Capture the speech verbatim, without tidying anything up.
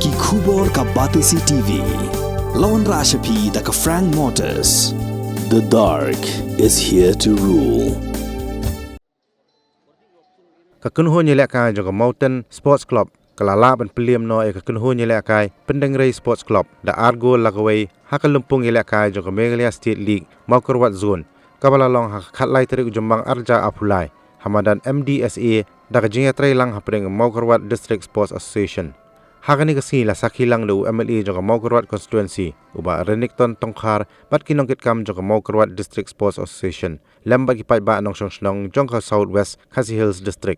Ki khubor ka Batesi T V. La wanrah sha phi da ka Frank Motors. The dark is here to rule. Ka kynhun ïalehkai jong ka Mountain Sports Club ka la lah ban pynliem noh ïa ka kynhun ïalehkai Pyndengrei Sports Club da ar gol la kawei ha ka lympung ïalehkai jong ka Meghalaya State League Mawkyrwat Zone, kaba la long ha ka khatlai tarik u Jymmang arhajar arphew lai ha madan M D S A da ka jingïatreilang hapdeng Mawkyrwat District Sports Association. Ha kane ka sngi la sakhi lang da u M L A jong ka Mawkyrwat Constituency, u Bah Renikton Tongkhar, bad ki nongkitkam jong ka Mawkyrwat District Sports Association, lem bad ki paidbah nongshong shnong jong ka South West Khasi Hills District.